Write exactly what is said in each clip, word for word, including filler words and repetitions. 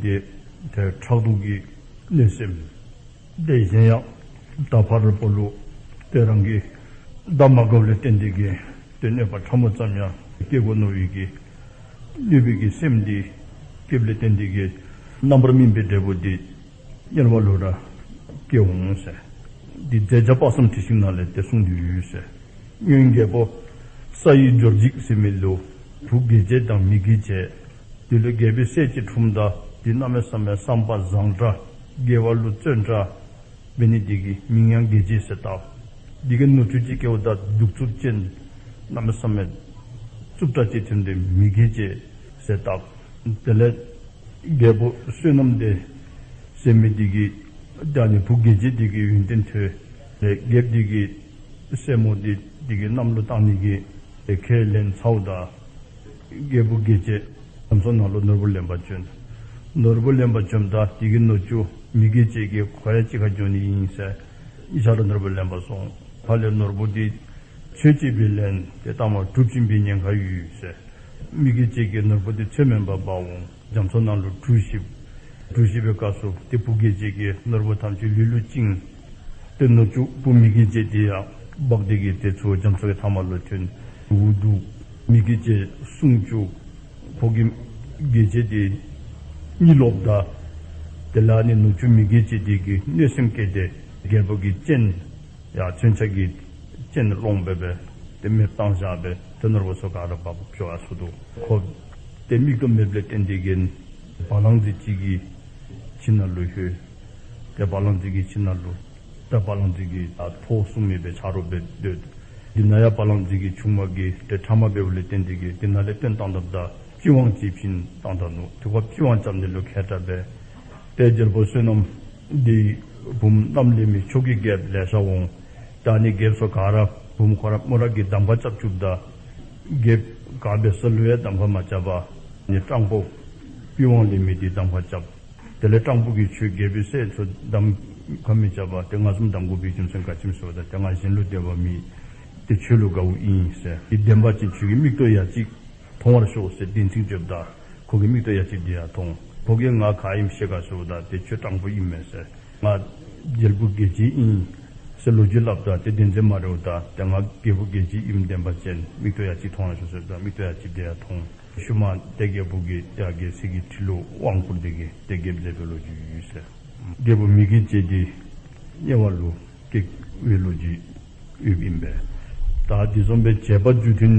ཏེ་ཏེ་ཕྲག་དོག་གི་གནོད་སེམས། དེ་བཞིན་ཡང་ད་ཕར་པོ་ལུ་ཏེ་རང་གིས་ད་མ་དགའཝ་ལས་བརྟེན་ཏེ་གིས་ཏེ་གནོད་པ་ཕྲ་མོ་ཙམ་ཡང་སྐྱེ་དགོ་མནོ་བའི་གི་གནོད་པའི་གི་སེམས་འདི་སྐྱེཝ་ལས་བརྟེན་ཏེ་གིས་རྣམ་པར་སྨིན་པའི་འབྲས་བུ་འདི་དམྱལ་བ་ལུ་ར་སྐྱེ་འོང་ཟེར། འདི་མཛད་བརྒྱ་དཔག་བསམ་འཁྲི་ཤིང་ནང་ལས་ཏེ་གསུངས་ཏེ་ཡོད་ཟེར། སྔོན་རྒྱལ་པོ་ས་ཡི་འབྱོར་འཇིགས་ཟེར་མི་ལུ་བུ་དགེ་བྱེད་དང་མི་དགེ་བྱེད། དེ་ལུ་རྒྱལ་པོའི་སྲས་ཅིག་འཁྲུངསམ་ད་དེ་གནམ་མེད་ས་མེད་བསམ་པ་བཟང་དྲགས་དགེ་བ་ལུ་བརྩོན་དྲགས་འབད་ནི་དེ་གིས་མིང་ཡང་དགེ་བྱེད་ཟེར་བཏགས། དེ་གི་ནུ་གཅུང་ཅིག་སྐྱེཝ་ད་གདུག་རྩུབ་ཅན་གནམ་མེད་ས་མེད་རྩུབ་དྲགས་ཅིག་ཐོནམ་ད་མི་དགེ་བྱེད་ཟེར་བཏགས། དེ་ལས་རྒྱལ་པོ་བསོད་ནམས་དེ་ཟེར་མི་དེ་གིས་ད་ནི་བུ་དགེ་བྱེད་དེ་གི་ཡོན་ཏན་ཐོས། རྒྱལཔོ་དེ་གི་སྲས་མོ་དེ་དེ་གི་མནའམ་ལུ་བཏང་ནི་གི་ཁས་ལེན་ཚརཝ་ད་རྒྱལ་བུ་དགེ་བྱེད་རྒྱ་མཚོ་ནང་ལུ་ནོར་བུ་ལེན་པར་བྱོན། ནོར་བུ་ལེན་པར་བྱོནམ་ད་དེ་གི་ནུ་གཅུང་མི་དགེ་བྱེད་ཀྱིས་ཁོ་ཡང་གཅིག་ཁར་འགྱོ་ནི་ཨིན་ཟེར་ཨིན་ཤ་ར་ནོར་བུ་ལེན་པར་སོང་། ཕར་ལས་ནོར་བུ་དེ་ཆོས་ཅིག་སྦེ་ལེན་ཏེ་ལྟ་མ་གྲུབ་ཅིག་འབད་ཉེན་ཁ་ཡོད་ཟེར། མི་དགེ་བྱེད་ཀྱིས་ནོར་བུ་དེ་ཚོད་མེད་པར་འབག་འོང་། རྒྱ་མཚོ་ནང་ལུ་གྲུ་བཞི། གྲུ་བཞི་པའི་སྐབས་སུ་ཏེ་བུ་དགེ་བྱེད་ཀྱིས་ནོར་བུ་ཐམས་ཅད་ལུས་ལུ་བཅིངས། ཏེ་ནུ་གཅུང་བུ་མི་དགེ་བྱེད་དེ་ཡང་འབག་སྟེ་གིས་ཏེ་ཚུར་རྒྱ་མཚོ་གི་མཐའ་མ་ལུ་ཐོན། འུ་སྡུག་མི་དགེ་བྱེད་སྲུང་བཅུག། ཁོ་གིས་དགེ་བྱེད་དེ་གཉིད་ལོགཔ་ད་དེ་ལས་ནི་ནུ་གཅུང་མི་དགེ་བྱེད་དེ་གིས་གནོད་སེམས་སྐྱེས་ཏེ་རྒྱལ་པོ་གི་སྤྱན་ཡར་མཚོན་ཆ་གིས་སྤྱན་སློང་འབད་སྦེ་ཏེ་མེདཔ་བཏང་བཞག་སྦེ་ཏེ་ནོར་བུ་ཚུ་ག་ར་འབག་འབག་འགྱོ་ཡར་སོ་ནུག། ཁོ་ཏེ་མིག་ཏོ་མེདཔ་ལས་བརྟེན་ཏེ་གིས་བ་ལང་རྫི་ཅིག་གི་ཁྱིམ་ནང་ལུ་ལྷོད། ཏེ་བ་ལང་རྫི་གི་ཁྱིམ་ནང་ལུ་ད་བ་ལང་རྫི་གིས་ད་ཐོ་གསུམ་མེད་པའི་ཆ་རོགས་སྦེ་སྡོད། དེ་ནང་ཡང་བ་ལང་རྫི་གི་ཆུང་མ་གིས་ཏེ་ཕྲ་མ་འབདཝ་ལས་བརྟེན་ཏེ་གིས་དེ་ནང་ལས་བཏོན་བཏང་དཔ་ད་པི་ཝང་ཅིག་བྱིན་བཏང་ད་ནུག། ཏེ་ཁོ་པི་ཝང་རྐྱབ་ནི་ལུ་མཁས་དྲགས་སྦེ། ཏེ་རྒྱལ་པོ་བསོད་ནམས་དེ་བུམོ་གནམ་ལས་མི་ཕྱོགས་ཀྱི་རྒྱལཔོ་ལེ་ཤ་འོང་། ད་ནི་རྒྱལཔོ་ཚུ་ག་ར་བུམོ་ཁོ་ར་མོ་ར་གིས་གདམ་ཁ་རྐྱབ་བཅུགཔ་ད་རྒྱལཔོ་ག་འབད་ས་ལུ་ཡང་གདམ་ཁ་མ་རྐྱབ་པར་ནི་སྤྲང་པོ་པི་ཝང་ལས་མི་དེ་གདམ་ཁ་རྐྱབ། དེ་ལས་སྤྲང་པོ་གིས་ཁྱོད་རྒྱལ་པོའི་སྲས་ཚུ་གདམ་ཁ་མི་རྐྱབ་པར་ཏེ་ང་བཟུམ་གདམ་དགོ་པའི་རྒྱུ་མཚན་ག་ཅི་སྨོ་ཟེརཝ་ད་ཏེ་ང་གཞན་ལུ་དད་པ་མེད། ཏེ་ཁྱོད་ལུ་དགའཝ་ཨིན་ཟེར། དེ་བདེན་པ་ཅིན་ཁྱོད་ཀྱི་མིག་ཏོ་ཡ་གཅིག་མཐོང་བར་ཤོག་ཟེར་གདེང་ཚིག་བརྗོདཔ་ད་ཁོ་གི་མིག་ཏོ་ཡ་གཅིག་དེ་ཡང་མཐོང་། ཁོ་གིས་ང་ག་ཨིནམ་ཤེས་ག་ཟེརཝ་ད་ཏེ་ཁྱོད་སྤྲང་པོ་ཨིན་མས་ཟེར། ང་རྒྱལ་བུ་དགེ་བྱེད་ཨིན་ཟེར་ལོ་རྒྱུས་སླབ་ད་ཏེ་བདེན་འཛིན་མ་རེཝ་ད་ཏེ་ང་རྒྱལ་བུ་དགེ་བྱེད་ཨིནམ་བདེན་པ་ཅིན་མིག་ཏོ་ཡ་གཅིག་མཐོང་བར་ཤོག་ཟེརཝ་ད་མིག་ཏོ་ཡ་གཅིག་དེ་ཡང་མཐོང་། ཤུལ་མ་ཏེ་རྒྱལ་པོ་གིས་ཡར་རྒྱལ་སྲིད་ཀྱི་ཁྲི་ལུ་དབང་བསྐུར་ཏེ་གིས་ཏེ་རྒྱལཔོ་མཛད་པའི་ལོ་རྒྱུས་ཡོད་ཟེར། རྒྱལ་པོ་མི་དགེ་བྱེད་དེ་དམྱལ་བ་ལུ་སྐྱེ་བའི་ལོ་རྒྱུས་ཡོདཔ་ཨིན་པས། ད་དེ་བཟུམ་སྦེ་བྱེད་པ་རྒྱུ་མཐུན་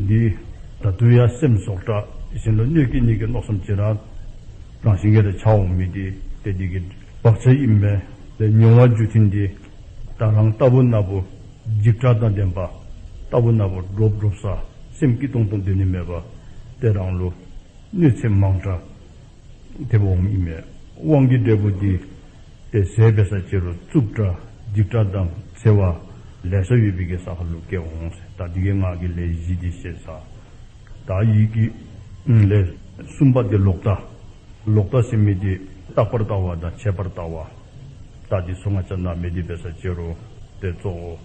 འདི་ད་ལྟོ་ཡང་སེམས་ཟོག་དྲགས་གཞན་ལུ་གནོད་སྐྱེལ་ནི་གི་མནོ་བསམ་ཅིག་ར་རང་བཞིན་གྱིས་ར་འཆར་འོང་མི་འདི་ཏེ་འདི་གི་བག་ཆགས་ཨིན་པས། ཏེ་མྱོང་བ་རྒྱུ་མཐུན་འདི་ད་རང་རྟག་བུ་ན་བུ་འཇིགས་སྐྲག་དང་ལྡན་པ་རྟག་བུ་ན་བུ་འདྲོག་འདྲོག་ས་སེམས་སྐྱིད་ཏོང་ཏོ་སྡོད་ནི་མེད་པ་ཏེ་རང་ལུ་གནོད་འཚེ་མང་དྲགས་ཏེ་འོངམ་ཨིན་མས། དབང་གི་འབྲས་བུ་འདི་ཏེ་ཟས་འབད་ས་ཅིག་རུང་རྩུབ་དྲགས་འཇིགས་སྐྲག་དང་འཚེ་བ་ལེ་ཤ་ཡོད་པའི་གི་ས་ཁར་ལུ་སྐྱེ་འོང་ཟེར། ད་འདི་གིས་ངག་གི་ལས་བཞི་འདི་བཤད་ཚར། ད་ཡིད་ཀྱི་ལས་གསུམ་པ་འདི་ལོག་ལྟ། ལོག་ལྟ་ཟེར་མི་འདི་རྟག་པར་ལྟ་བ་དང་ཆད་པར་ལྟ་བ། ད་འདི་ཚུ་ང་བཅས་ནང་མི་འདི་འབད་ས་ཅིག་རུང་ཏེ་གཙོ་བོ་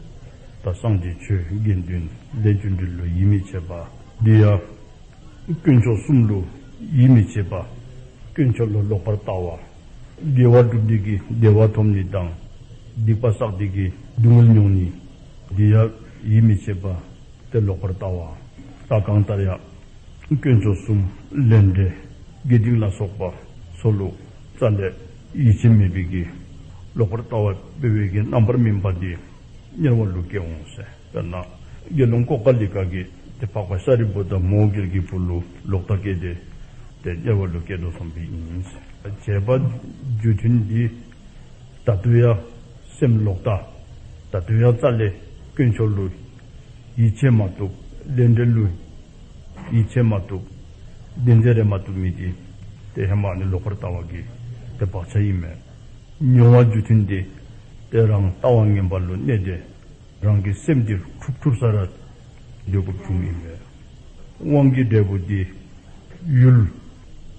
ད་སངས་རྒྱས་ཆོས་དགེ་འདུན་ལས་རྒྱུ་འབྲས་ལུ་ཡིད་མི་ཆེས་པ། འདི་ཡང་དཀོན་མཆོག་གསུམ་ལུ་ཡིད་མི་ཆེས་པ། དཀོན་མཆོག་ལུ་ལོག་པར་ལྟ་བ། དགེ་བ་སྒྲུབ་ནི་གི་བདེ་བ་ཐོབ་ནི་དང་སྡིག་པ་བསགས་ཏེ་གི་སྡུག་བསྔལ་མྱོང་ནི་འདི་ཡང་ཡིད་མི་ཆེས་པ། ཏེ་ལོག་པར་ལྟ་བ། ད་གང་ལྟར་ཡང་དཀོན་མཆོག་གསུམ་ལས་འབྲས་དགེ་སྡིག་ལ་སོགས་པ་ཚུ་ལུ་རྩ་ལས་ཡིད་ཆེས་མེད་པའི་གི་ལོག་པར་ལྟ་བ་འབད་བའི་གི་རྣམ་པར་སྨིན་པ་འདི་དམྱལ་བ་ལུ་སྐྱེ་འོང་ཟེར། དཔེར་ན་དགེ་སློང་ཀོ་ཀ་ལི་ཀ་གིས་ཏེ་འཕགས་པ་ཤཱ་རིའི་བུ་དང་མོའུ་འགལ་གྱི་བུ་ལུ་ལོག་ལྟ་སྐྱེས་ཏེ་ཏེ་དམྱལ་བ་ལུ་སྐྱེ་དོ་བཟུམ་སྦེ་ཨིན་ཟེར། བྱེད་པ་རྒྱུ་མཐུན་འདི་ད་ལྟོ་ཡང་སེམས་ལོག་ལྟ། ད་ལྟོ་ཡང་རྩ་ལས་དཀོན་མཆོག་ལུ་ཡིད་ཆེས་མ་བཏུབ། ལས་འབྲས་ལུ་ཡིད་ཆེས་མ་བཏུབ། བདེན་འཛིན་རེ་མ་བཏུབ་མི་འདི་ཏེ་ཧེ་མ་ནི་ལོག་པར་ལྟ་བ་གི་ཏེ་བག་ཆགས་ཨིན་མས། མྱོང་བ་རྒྱུ་མཐུན་འདི་ཏེ་རང་ལྟ་བ་ངན་པ་ལུ་གནས་ཏེ་རང་གི་སེམས་འདི་འཁྲུག་འཁྲུག་ས་ར་སྡོད་དགོཔ་བྱུངམ་ཨིན་པས། དབང་གི་འབྲས་བུ་འདི་ཡུལ་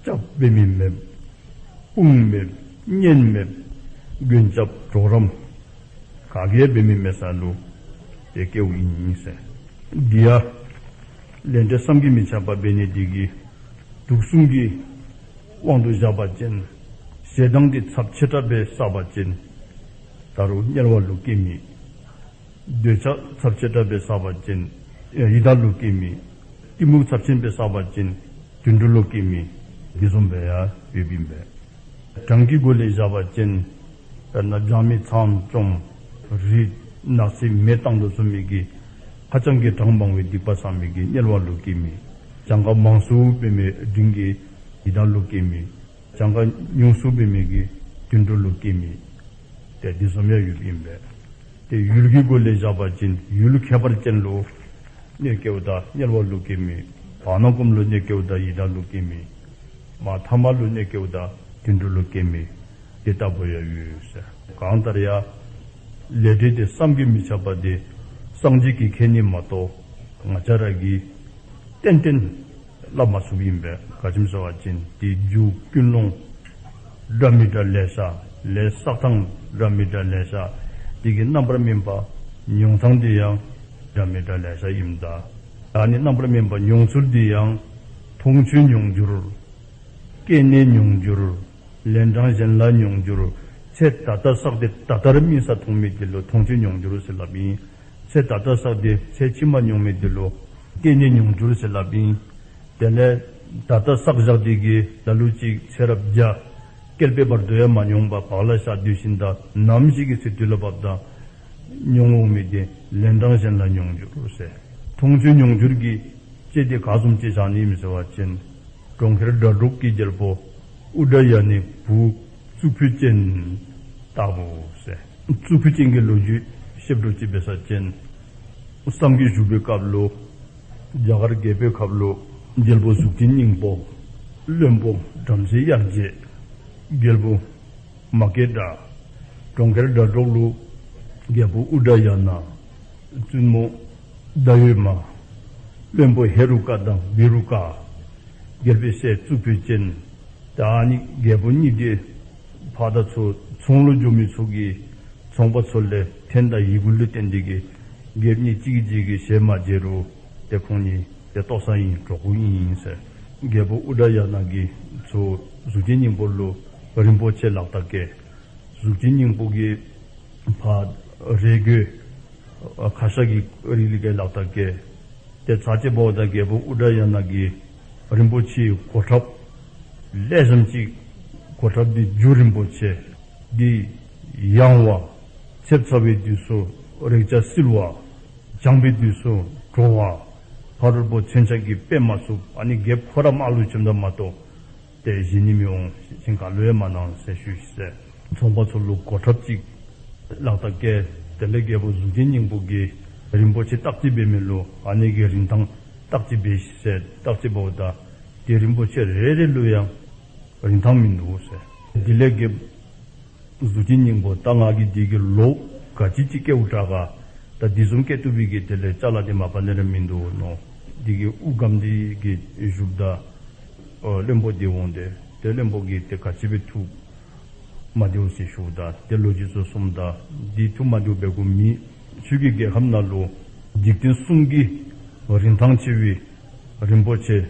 སྐྱབས་འབད་མི་མེདཔ། དཔུང་མེདཔ། གཉེན་མེདཔ། མགོན་སྐྱབས་གྲོགས་རམ་ག་གིས་འབད་མི་མེད་ས་ལུ་ཏེ་སྐྱེཝ་ཨིན་ཟེར། འདི་ཡང་ལས་འབྲས་བསམ་གྱིས་མི་ཁྱབ་པ་འབད་ནི་འདི་གིས་དུག་གསུམ་གྱི་ དབང་དུ་བཞག་པ་ཅིན་ཞེ་སྡང་འདི་ཚབས་ཆེ་དྲགས་སྦེ་བསགས་པ་ཅིན་ད་རུང་དམྱལ་བ་ལུ་སྐྱེ་མི། འདོད་ཆགས་ཚབས་ཆེ་དྲགས་སྦེ་བསགས་པ་ཅིན་ཡི་དྭགས་ལུ་སྐྱེ་མི། གཏི་མུག་ཚབས་ཆེན་སྦེ་བསགས་པ་ཅིན་དུད་འགྲོ་ལུ་སྐྱེ་མི། འདི་བཟུམ་སྦེ་ཡང་ཡོདཔ་ཨིན་པས། གྲངས་ཀྱི་སྒོ་ལས་བཞག་པ་ཅིན་དཔེར་ན་སྦྱང་མི་ཚངམ་བཅོམ་རི་ནགས་ཚལ་མེ་བཏང་དོ་བཟུམ་མའི་གི་ཧ་ཅང་གི་གྲངས་མང་བའི་སྡིག་པ་བསགས་མི་གིས་དམྱལ་བ་ལུ་སྐྱེ་མི། གྱངས་ཁ་མང་སུ་འབད་མི་འབྲིང་གིས་ཡི་དྭགས་ལུ་སྐྱེ་མི། གྱངས་ཁ་ཉུང་སུ་འབད་མི་གིས་དུད་འགྲོ་ལུ་སྐྱེ་མི། ཏེ་འདི་བཟུམ་ཡང་ཡོདཔ་ཨིན་པས། ཏེ་ཡུལ་གྱི་སྒོ་ལས་བཞག་པ་ཅིན་ཡུལ་ཁྱད་པར་ཅན་ལུ་གནོད་སྐྱེལཝ་ད་དམྱལ་བ་ལུ་སྐྱེ་མི། བར་ན་སྒོམ་ལུ་གནོད་སྐྱེལཝ་ད་ཡི་དྭགས་ལུ་སྐྱེ་མི། མར་ཐ་མ་ལུ་གནོད་སྐྱེལཝ་ད་དུད་འགྲོ་ལུ་སྐྱེ་མི། དེ་ལྟ་བུ་ཡང་ཡོད་ཟེར། གང་ལྟར་ཡང་ལས་འབྲས་དེ་བསམ་གྱིས་མི་ཁྱབ་པ་དེ་སངས་རྒྱས་ཀྱིས་མཁྱེན་ནི་མ་གཏོགས་ང་བཅས་ར་གིས་གཏན་གཏན་སླབ་མ་ཚུགསཔ་ཨིན་པས། ག་ཅི་སྨོ་ཟེར་བ་ཅིན་དེ་རྒྱུ་ཀུན་སློང་འདྲ་མི་འདྲ་ལེ་ཤ། ལས་བསགས་ཐངས་འདྲ་མི་འདྲ་ལེ་ཤ། དེ་གི་རྣམ་པར་སྨིན་པ་མྱོང་ཐངས་དེ་ཡང་འདྲ་མི་འདྲ་ལེ་ཤ་ཨིནམ་ད། ཨ་ནི་རྣམ་པར་སྨིན་པ་མྱོང་ཚུལ་དེ་ཡང་མཐོང་ཆོས་མྱོང་འགྱུར། སྐྱེས་ནས་མྱོང་འགྱུར། ལན་གྲངས་གཞན་ལ་མྱོང་འགྱུར། ཚེ་ད་ལྟ་བསགས་ཏེ་ད་ལྟར་དམིགས་བསལ་མཐོང་མི་དེ་ལུ་མཐོང་ཆོས་མྱོང་འགྱུར་ཟེར་སླབ་ཨིན། ཚེ་ད་ལྟ་བསགས་ཏེ་ཚེ་ཕྱི་མ་མྱོང་མི་དེ་ལུ་སྐྱེས་ནས་མྱོང་འགྱུར་ཟེར་སླབ་ཨིན། དེ་ལས་ད་ལྟ་བསགས་བཞག་དེ་གིས་ལ་ལུ་ཅིག་ཚེ་རབས་བརྒྱ་བསྐལ་པའི་བར་དུ་ཡང་མ་མྱོང་པར་བག་ལ་ཞ་སྡོད་ཞིནམ་ད་ནམ་ཞིག་གི་ཚེ་དུས་ལ་བབ་ད་མྱོང་འོང་མི་དེ་ལན་གྲངས་གཞན་ལ་མྱོང་འགྱུར་ཟེར། མཐོང་ཆོས་མྱོང་འགྱུར་གྱི་ལྕེ་དེ་ག་བཟུམ་ཅིག་བཞག་ནི་ཨིན་ཟེར་བ་ཅིན་གྲོང་ཁྱེར་སྒྲ་སྒྲོགས་ཀྱི་རྒྱལ་པོ་ཨུ་དྲ་ཡ་ནའི་བུ་གཙུག་ཕུད་ཅན་ལྟ་བུ་ཟེར། གཙུག་ཕུད་ཅན་གྱི་ལོ་རྒྱུས་བཤད་འགྱོ་ཅི་འབད་ས་ཅིན་སངས་རྒྱས་བཞུགས་པའི་སྐབས་ལུ་རྒྱ་གར་རྒྱལ་པོའི་ཁབ་ལུ་རྒྱལ་པོ་གཟུགས་ཅན་སྙིང་པོ་བློན་པོ་བྲམ་ཟེ་དབྱར་རྗེ། རྒྱལ་པོ་མ་སྐྱེས་དགྲ། གྲོང་ཁྱེར་སྒྲ་སྒྲོགས་ལུ་རྒྱལ་པོ་ཨུ་དྲ་ཡ་ན། བཙུན་མོ་ཟླ་འོད་མ། བློན་པོ་ཧེ་རུ་ཀ་དང་བི་རུ་ཀ། རྒྱལ་པོའི་སྲས་གཙུག་ཕུད་ཅན། ད་ཨ་ནི་རྒྱལ་པོ་གཉིས་དེ་ཕར་དང་ཚུར་ཚོང་ལུ་འགྱོ་མི་ཚུ་གིས་ཚོང་པ་ཚུ་ལས་འཐེན་དང་ཡི་གུ་ལུ་བརྟེན་ཏེ་གིས་རྒྱལཔོ་གཉིས་གཅིག་གིས་གཅིག་གི་ཞལ་མ་མཇལ་རུང་ཏེ་ཁོང་གཉིས་ཏེ་ལྟོ་ཚང་ཨིན་གྲོགས་པོ་ཨིན་ཟེར། རྒྱལ་པོ་ཨུ་དྲ་ཡ་ན་གིས་ཚུར་གཟུགས་ཅན་སྙིང་པོ་ལུ་རིན་པོ་ཆེ་ལག་རྟགས་བཀལ། གཟུགས་ཅན་སྙིང་པོ་གིས་ཕར་རས་གོས་ཁ་ཤ་གི་རིགས་ལས་ཀྱི་ལག་རྟགས་བཀལ། ཏེ་ཚར་གཅིག་འབདཝ་ད་རྒྱལ་པོ་ཨུ་དྲ་ཡ་ན་གིས་རིན་པོ་ཆེའི་གོ་ཁྲབ་ལེགས་ཤོམ་ཅིག། གོ་ཁྲབ་འདི་རྒྱུ་རིན་པོ་ཆེ། འདི་ཡང་བ་ཚེབ་ཚ་བའི་དུས་སུ་རེག་བྱ་བསིལ་བ། གྱང་པའི་དུས་སུ་དྲོ་བ། ཕ་རོལ་པོ་མཚོན་ཆ་གིས་ཕན་མ་ཚུགས། ཨ་ནི་རྒྱལཔོ་ཁོ་ར་དམག་ལུ་བྱོནམ་ད་མ་གཏོགས་ཏེ་བཞེས་ནི་མི་འོང་། གཞན་ག་ལུ་ཡང་མ་གནང་ཟེར་ཞུ་ཟེར། ཚོང་པ་ཚུ་ལུ་གོ་ཁྲབ་ཅིག་ལག་རྟགས་བཀལ། དེ་ལས་རྒྱལ་པོ་གཟུགས་ཅན་སྙིང་པོ་གིས་རིན་པོ་ཆེ་བརྟག་དཔྱད་འབད་མི་ལུ་ཨ་ནི་གི་རིན་ཐང་བརྟག་དཔྱད་འབད་ཤིག་ཟེར་བརྟག་དཔྱད་འབདཝ་ད་དེ་རིན་པོ་ཆེ་རེ་རེ་ལུ་ཡང་རིན་ཐང་མིན་འདུག་ཟེར། དེ་ལས་རྒྱལཔོ་གཟུགས་ཅན་སྙིང་པོ་ད་ང་གིས་འདི་གི་ལོ་ག་ཅི་ཅིག་བསྐྱལཝ་དྲག་ག། ད་འདི་བཟུམ་བསྐྱལ་བཏུབ་པའི་གི་དེ་ལས་ཅ་ལ་དེ་མ་པ་ལས་ར་མིན་འདུག་མནོ། འདི་གི་དབུགས་སྒམ་འདི་གིས་བཞུགསཔ་ད་ཨོ་བློན་པོ་འདི་འོང་སྟེ་ཏེ་བློན་པོ་གིས་ཏེ་ག་ཅི་སྦེ་ཐུགས་མ་བདེཝ་ཟེར་ཞུཝ་ད་ཏེ་ལོ་རྒྱུས་ཚུ་གསུངམ་ད་འདི་ཐུགས་མ་བདེཝ་འབད་དགོཔ་མེད། ཁྱོད་ཀྱི་རྒྱལ་ཁམས་ནང་ལུ་འཇིག་རྟེན་གསུམ་གྱི་རིན་ཐང་ཆེ་བའི་རིན་པོ་ཆེ་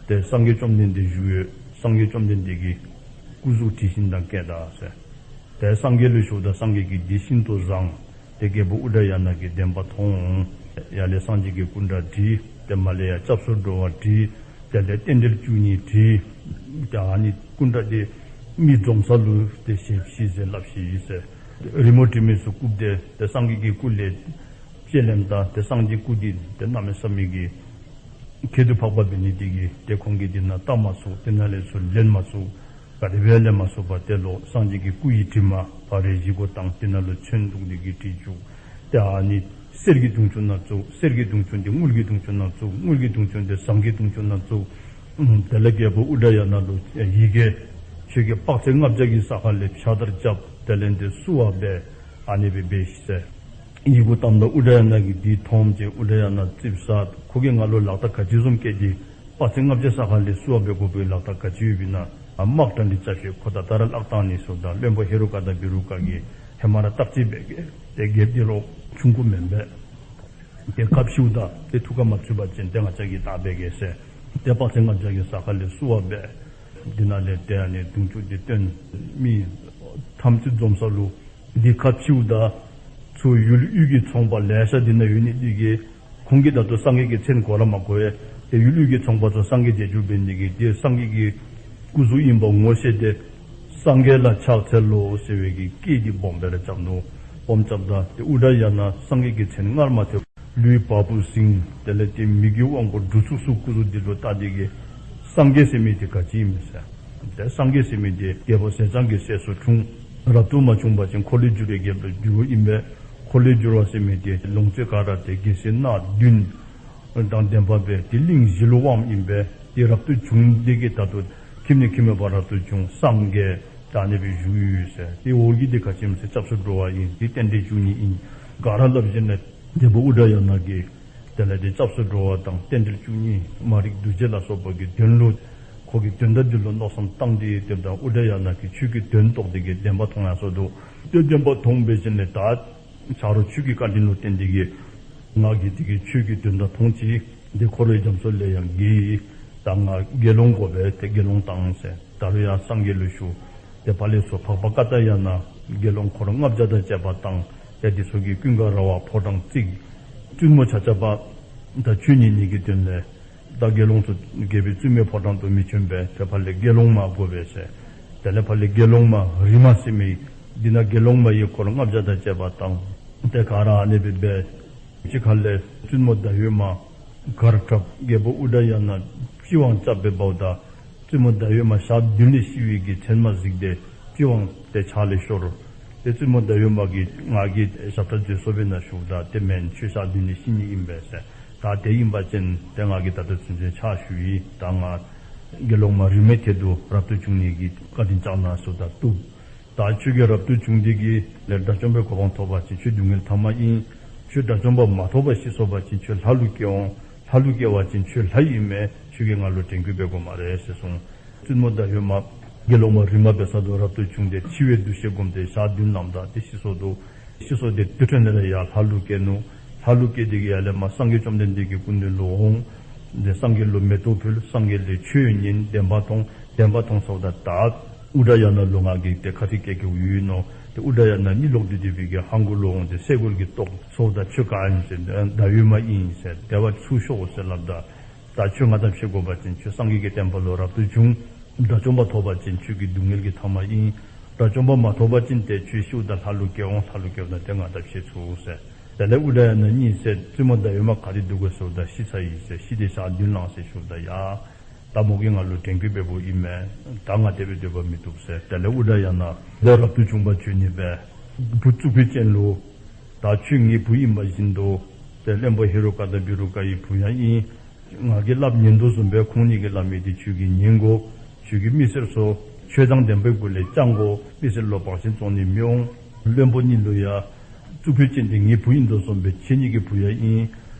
ཏེ་སངས་རྒྱས་བཅོམ་ལྡན་འདས་བཞུགས་ཡོད། སངས་རྒྱས་བཅོམ་ལྡན་འདས་ཀྱི་སྐུ་གཟུགས་བྲིས་ཞིནམ་ད་བསྐྱལ་ད་ཟེར། ཏེ་སངས་རྒྱས་ལུ་ཞུཝ་ད་སངས་རྒྱས་ཀྱིས་འདི་ཤིན་ཏུ་བཟང་། ཏེ་རྒྱལ་པོ་ཨུ་དྲ་ཡ་ན་གིས་བདེན་པ་མཐོང་། ཡར་ལས་སངས་རྒྱས་ཀྱི་སྐུ་འདྲ་བྲིས། ཏེ་མར་ལས་ཡར་སྐྱབས་སུ་འགྲོ་བ་བྲིས། དེ་ལས་རྟེན་འབྲེལ་བཅུ་གཉིས་བྲིས། ཏེ་ཨ་ནི་སྐུ་འདྲ་དེ་མི་འཛོམས་ས་ལུ་ཏེ་བཞེས་ཤིག་ཟེར་སླབ་ཤིག་ཟེར། རི་མོ་བྲིས་མི་ཚུ་བཀུག་སྟེ་ཏེ་སངས་རྒྱས་ཀྱི་སྐུ་ལས་ཕྱེ་ལེནམ་ད་ཏེ་སངས་རྒྱས་སྐུ་འདི་ཏེ་གནམ་མེད་ས་མེད་ཀྱི་ཁྱད་དུ་འཕགས་པ་འབད་ནི་དེ་གིས་ཏེ་ཁོང་གིས་དེ་ནང་བལྟ་མ་ཚུགས། དེ་ནང་ལས་ཚུར་ལེན་མ་ཚུགས། ག་དེ་སྦེ་ལེན་མ་ཚུགས་པར་ཏེ་ལོག་སངས་རྒྱས་ཀྱི་སྐུ་ཡི་དྲི་མ་ཕར་རས་གཞི་གུ་བཏང་། དེ་ནང་ལུ་ཚོན་བླུགས་ཏེ་གིས་བྲིས་བཅུག། ཏེ་ཨ་ནི་གསེར་གྱི་དུང་ཆུང་ནང་བཙུགས། གསེར་གྱི་དུང་ཆུང་དེ་དངུལ་གྱི་དུང་ཆུང་ནང་བཙུགས། དངུལ་གྱི་དུང་ཆུང་དེ་ཟངས་ཀྱི་དུང་ཆུང་ནང་བཙུགས། ཨུམ་དེ་ལས་རྒྱལ་པོ་ཨུ་དྲ་ཡ་ན་ལུ་ཡི་གེ་ཁྱོད་ཀྱིས་དཔག་ཚད་ལྔ་བརྒྱ་གི་ས་ཁ་ལས་ཕྱག་དར་རྐྱབ། དེ་ལས་འདི་བསུ་བ་འབད། ཨ་ནི་སྦེ་འབད་ཤིག་ཟེར། ཡི་གུ་བཏངམ་ད་ཨུ་དྲ་ཡ་ན་གིས་འདི་མཐོངམ་ཅིག་ཨུ་དྲ་ཡ་ན་ཙིགཔ་ཟ། ཁོ་གིས་ང་ལུ་ལག་རྟགས་ག་ཅི་བཟུམ་བཀལ་ཏེ་དཔག་ཚད་ལྔ་བརྒྱ་ས་ཁ་ལས་བསུ་བ་འབད་དགོ་པའི་ལག་རྟགས་ག་ཅི་ཡོདཔ་ཨིན་ན། ཨ་དམག་གྲ་སྒྲིག་རྐྱབ་ཤིག། ཁོ་ད་ལྟ་ར་བརླག་བཏང་ནི་ཟེརཝ་ད་བློན་པོ་ཧེ་རུ་ཀ་དང་བི་རུ་ཀ་གིས་ཧེ་མ་ར་བརྟག་དཔྱད་འབད་གེ། ཏེ་རྒྱལཔོ་འདི་རོགས་ཆུང་ཀུ་མེན་པས། ཏེ་སྐབས་ཤིཝ་ད་ཏེ་ཐུགས་ཁར་མ་ཚུད་པ་ཅིན་ཏེ་ང་བཅས་ཀྱིས་བདའ་འབད་གེ་ཟེར། ཏེ་དཔག་ཚད་ལྔ་བརྒྱ་གི་ས་ཁ་ལས་བསུ་བ་འབད། འདི་ནང་ལས་ཏེ་ཨ་ནི་གདུང་ཕྱུག་འདི་བཏོན། མི་ཐམས་ཅད་འཛོམས་ས་ལུ་འདི་ཁ་ཕྱེཝ་ད་ཚུར་ཡུལ་དབུས་ཀྱི་ཚོང་པ་ལེ་ཤ་འདི་ནང་ཡོད་ནི་འདི་གིས་ཁོང་གིས་ད་ལྟོ་སངས་རྒྱས་ཀྱི་མཚན་གོ་ར་མ་གོ་བས། ཏེ་ཡུལ་དབུས་ཀྱི་ཚོང་པ་ཚུ་སངས་རྒྱས་མཇལ་བཅུག་འབད་ནི་འདི་གིས་ཏེ་སངས་རྒྱས་ཀྱི་སྐུ་གཟུགས་ཨིནམ་ངོ་ཤེས་ཏེ་སངས་རྒྱས་ལ་ཕྱག་འཚལ་ལོ་ཟེར་བའི་གི་སྐད་འདི་སྦོམ་སྦེ་ར་རྐྱབ་ནུག། སྦོམ་རྐྱབ་ད་ཏེ་ཨུ་དྲ་ཡ་ན་སངས་རྒྱས་ཀྱི་མཚན་སྔར་མ་ཐོས། ལུས་བ་སྤུ་ཟིང་། དེ་ལས་ཏེ་མི་གི་དབང་པོ་འབྲུ་ཚུགས་སུ་སྐུ་གཟུགས་འདི་ལུ་བལྟ་སྟེ་གིས་སངས་རྒྱས་ཟེར་མི་འདི་ག་ཅི་ཨིན་མས་ཟེར། ཏེ་སངས་རྒྱས་ཟེར་མི་འདི་རྒྱལ་པོ་ཟས་གཙང་གི་སྲས་སུ་འཁྲུངས། རབ་ཏུ་མ་བྱུང་བ་ཅིན་འཁོར་ལོས་སྒྱུར་བའི་རྒྱལ་པོ་ལུ་འགྱུར་ཨིན་པས། འཁོར་ལོས་སྒྱུར་བ་ཟེར་མི་འདི་ལོངས་སྤྱོད་ག་ར་ཏེ་རྒྱལ་སྲིད་སྣ་བདུན་དང་ལྡན་པ་སྦེ་ཏེ་གླིང་བཞི་ལུ་དབངམ་ཨིན་པས། ཏེ་རབ་ཏུ་བྱུང་སྟེ་གིས་ད་ལྟོ་ཁྱིམ་ནས་ཁྱིམ་མེད་པར་རབ་ཏུ་བྱུང་སངས་རྒྱས་ད་ཨ་ནི་སྦེ་བཞུགས་ཡོད་ཟེར། ཏེ་འོག་གི་འདི་ག་ཅི་ཨིན་ཟེར་སྐྱབས་སུ་འགྲོ་བ་ཨིན། ཏེ་རྟེན་འབྲེལ་བཅུ་གཉིས་ཨིན། ག་ར་སླབ་ཞིནམ་ལས་རྒྱལ་པོ་ཨུ་དྲ་ཡ་ན་གིས་དེ་ལས་ཏེ་སྐྱབས་སུ་འགྲོ་བ་དང་རྟེན་འབྲེལ་བཅུ་གཉིས་མ་རིག་འདུ་བྱེད་ལ་སོགས་པ་གི་དོན་ལུ་ཁོ་གི་དོན་དག་འདི་ལུ་མནོ་བསམ་བཏང་སྟེ་ཏེ་ད་ཨུ་དྲ་ཡ་ན་གིས་ཁྱོད་ཀྱི་དོན་རྟོགས་ཏེ་གིས་བདེན་པ་མཐོང་ཡར་སོ་ནུག། ཏེ་བདེན་པ་མཐོང་འབད་ཞིནམ་ལས་ད་ཆ་རོགས་ཁྱོད་ཀྱི་བཀའ་དྲིན་ལུ་བརྟེན་ཏེ་གིས་ང་གིས་དེ་གིས་ཁྱོད་ཀྱི་དོན་དག་མཐོང་ཅི། འདི་འཁོར་བའི་རྒྱ་མཚོ་ལས་ཡང་བརྒལ་ཡི། ད་ང་དགེ་སློང་དགོ་པས། ཏེ་དགེ་སློང་བཏང་ཟེར། ད་རུང་ཡང་སངས་རྒྱས་ལུ་ཞུ། ཏེ་ཕར་ལས་ཚུར་འཕགས་པ་ཀ་ཏྱ་ཡ་ན་དགེ་སློང་འཁོར་ལྔ་བརྒྱ་དང་བཅས་པ་བཏང་། ཏེ་འདི་ཚུ་གིས་ཀུན་དགའ་ར་བ་ཕོ་བྲང་བརྩིགས། བཙུན་མོ་ཆ་ཁྱབ་ད་ཆོས་ཉན་ནི་གི་དོན་ལས་ད་དགེ་སློང་ཚུ་རྒྱལ་པོའི་བཙུན་མོའི་ཕོ་བྲང་དུ་མི་བྱོན་པས། ཏེ་ཕར་ལས་དགེ་སློང་མ་དགོ་པས་ཟེར། དེ་ལས་ཕར་ལས་དགེ་སློང་མ་རི་མ་ཟེར་མི་འདི་ནང་དགེ་སློང་མ་ཡི་འཁོར་ལྔ་བརྒྱ་དང་བཅས་པ་བཏང་། ཏེ་ག་ར་ཨ་ནི་སྦེ་འབད། ཅིག་ཁ་ལས་བཙུན་མོ་ཟླ་འོད་མ་གར་འཁྲབ། རྒྱལ་པོ་ཨུ་དྲ་ཡ་ན་པི་ཝང་རྐྱབ་སྦེ་འབདཝ་ད་བཙུན་མོ་ཟླ་འོད་མ་ཞག་བདུན་ལས་ཤི་བའི་གི་མཚན་མ་གཟིགས་ཏེ་པི་ཝང་དེ་ཕྱག་ལས་ཤོར། ཏེ་བཙུན་མོ་ཟླ་འོད་མ་གིས་ང་གིས་ཞབས་ཁྲ་མཛད་སོ་བས་ན་ཞུཝ་ད་ཏེ་མེན་ཁྱོད་ཞག་བདུན་ལས་ཤི་ནི་ཨིན་པས་ཟེར། ད་དེ་ཨིན་པ་ཅིན་ཏེ་ང་གིས་ད་ལྟོ་ཚུན་ཚོད་ཕྱག་ཞུ་ཡི། ད་ང་དགེ་སློང་མ་རི་མའི་ཐད་དུ་རབ་ཏུ་བྱུང་ནི་གི་བཀའ་དྲིན་བསྐྱངས་གནང་ཟེརཝ་ད་བཏུབ། ད་ཁྱོད་ཀྱིས་རབ་ཏུ་བྱུང་སྟེ་གིས་ལས་དགྲ་བཅོམ་པའི་གོ་འཕང་ཐོབ་པ་ཅིན་ཁྱོད་སྡུག་བསྔལ་ཐ་མ་ཨིན། ཁྱོད་དགྲ་བཅོམ་པ་མ་ཐོབ་པར་ཤི་སོང་པ་ཅིན་ཁྱོད་ལྷ་ལུ་སྐྱེ་འོང་། ལྷ་ལུ་སྐྱེ་བ་ཅིན་ཁྱོད་ལྷ་ཨིན་མས། ཁྱོད་ཀྱིས་ང་ལུ་དྲན་སྐུལ་འབད་དགོ་སྨ་རེ་ཟེར་གསུངས། བཙུན་མོ་ཟླ་འོད་མ་དགེ་སློང་མ་རི་མ་འབད་ས་དུ་རབ་ཏུ་བྱུང་སྟེ་འཆི་བའི་འདུ་ཤེས་བསྒོམས་ཏེ་ཞག་བདུན་ལངམ་ད་ཏེ་ཤི་སོ་ནུག། ཤི་སོ་སྟེ་དེ་འཕྲོ་ལས་ར་ཡར་ལྷ་ལུ་སྐྱེས་ནུག། ལྷ་ལུ་སྐྱེས་ཏེ་གིས་ཡར་ལས་མར་སངས་རྒྱས་བཅོམ་ལྡན་འདས་ཀྱི་སྐུ་མདུན་ལུ་འོང་། ཏེ་སངས་རྒྱས་ལུ་མེ་ཏོག་ཕུལ། སངས་རྒྱས་ལས་ཆོས་ཉན། བདེན་པ་མཐོང་། བདེན་པ་མཐོང་ཚརཝ་ད་ད་ཨུ་དྲ་ཡ་ན་ལུ་ང་གིས་ཏེ་ཁ་ཐུག་སྐྱེལ་སྐྱེལཝ་ཡོད་མནོ། ཏེ་ཨུ་དྲ་ཡ་ན་གཉིད་ལོག་སྟེ་སྡོད་པའི་གི་ཧང་གུ་ལུ་འོང་སྟེ་སེ་གོལ་གྱིས་བཏོག། ཚརཝ་ད་ཁྱོད་ག་ཨིན་ཟེར། ཟླ་འོད་མ་ཨིན་ཟེར། དེ་བ་ཚུར་ཤོག་ཟེར་སླབ་ད། ད་ཁྱོད་ང་དང་ཕྱད་དགོ་པ་ཅིན་ཁྱོད་སངས་རྒྱས་ཀྱི་བསྟན་པ་ལུ་རབ་ཏུ་བྱུང་། དགྲ་བཅོམ་པ་ཐོབ་པ་ཅིན་ཁྱོད་ཀྱི་སྡུག་བསྔལ་གྱི་ཐ་མ་ཨིན། དགྲ་བཅོམ་པ་མ་ཐོབ་པ་ཅིན་ཏེ་ཁྱོད་ཤིཝ་ད་ལྷ་ལུ་སྐྱེ་འོང་། ལྷ་ལུ་སྐྱེཝ་ད་ཏེ་ང་དང་ཕྱད་ཚུགས་ཟེར། དེ་ལས་ཨུ་དྲ་ཡ་ན་གཉིད་སད། བཙུན་མོ་ཟླ་འོད་མ་ག་ཏེ་འདུག་གོ་ཟེརཝ་ད་ཤི་ཚར་ཡི་ཟེར། ཤི་སྟེ་ཞག་བདུན་ལངས་ཟེར་ཞུཝ་ད་ཡ་ད་མོ་གིས་ང་ལུ་དྲན་སྐུལ་འབདཝ་ཨིན་མས། ད་ང་དེ་སྦེ་སྡོད་པ་མི་བཏུབ་ཟེར། དེ་ལས་ཨུ་དྲ་ཡ་ན་ཏེ་རབ་ཏུ་བྱུང་པ་བྱོན་ནི་སྦེ་བུ་གཙུག་ཕུད་ཅན་ལུ་ད་ཁྱོད་ངེའི་བུ་ཨིན་པ་བཞིན་དུ་ཏེ་བློན་པོ་ཧེ་རུ་ཀ་དང་བི་རུ་ཀ་ཡི་བུ་ཡང་ཨིན། ང་གིས་སླབ་ཉན་དོ་བཟུམ་སྦེ་ཁོང་གཉིས་ཀྱིས་སླབ་མི་འདི་ཁྱོད་ཀྱིས་ཉན་དགོ། ཁྱོད་ཀྱིས་མི་སེར་ཚུ་ཆོས་དང་ལྡན་པའི་སྒོ་ལས་བསྐྱང་དགོ། མི་སེར་ལུ་བང་ཆེན་བཙོང་ནི་མི་འོང་། བློན་པོ་གཉིས་ལུ་ཡང་གཙུག་ཕུད་ཅན་འདི་ངེའི་བུ་ཨིན་དོ་བཟུམ་སྦེ་ཁྱེད་གཉིས་ཀྱི་བུ་ཡང་ཨིན།